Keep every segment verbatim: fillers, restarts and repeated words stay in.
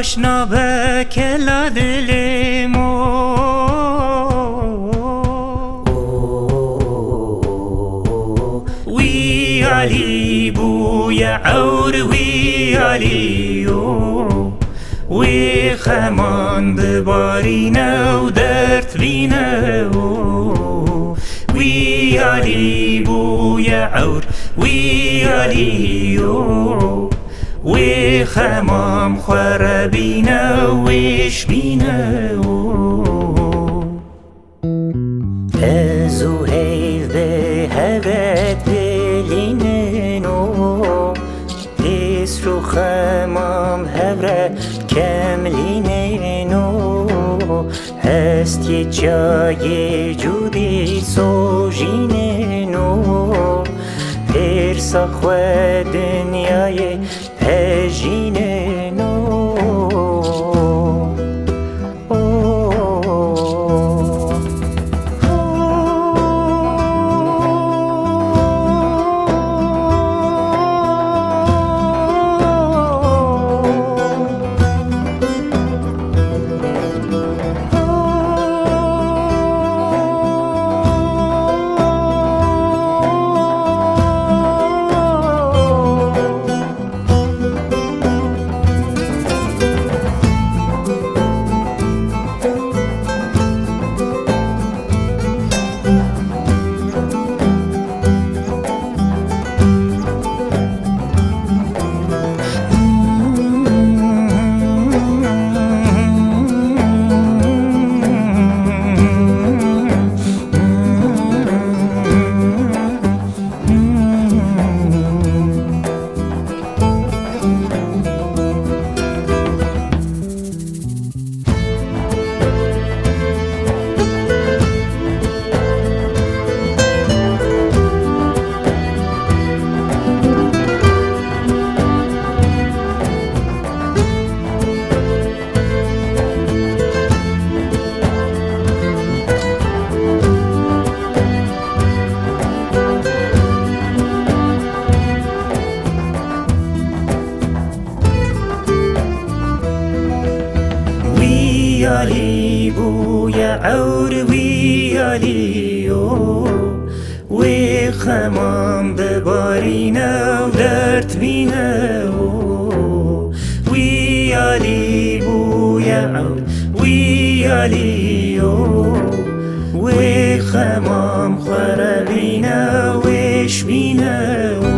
Aşna be kela dilê mo. Wî alî bûye ewr, wî alî yo. Wê xeman bibarîne û dert bîne o. Wî alî bûye ewr, wî alî yo. Wê xemam xwe re bîne, wêş bîne o. Ez û heyv bi hev re dilînin o. Pîs û xemam hev re kemlînin o. Hestiyê çiyayê cûdî sojînin o. Pêrsa xwe dinyayê pejînin o. Wî alî bûye ewr, wî alî yo. Wê xeman bibarîne û dert bîne o. Wî alî bûye ewr, wî alî yo. Wê xemam xwe re bîne, wêş bîne o.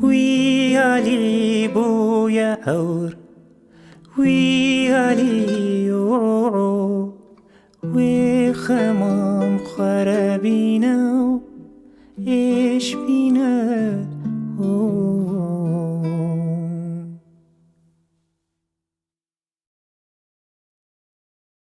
Wî alî bûye ewr, wî alî yo. Wê xemam xwe re bîne û êş bîne û.